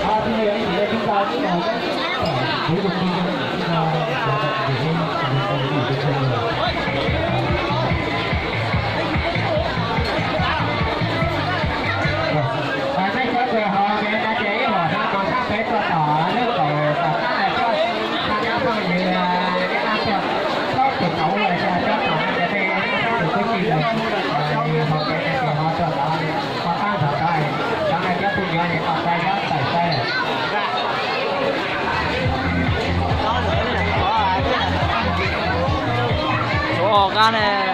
Nej cov kws ho kev na ces ib huam no koom thaj peb tuaj tom lub kaum tom qab coj thaj nyab phooj ywg ib qab tuaj plaub tus tauv los yog cov tom no ces peb tus tub txib los ho kev na ces ho tuaj tom ho qab nrog tod, cov no cov phooj ywg ces ho tau nyob tawm saib. Qab ne.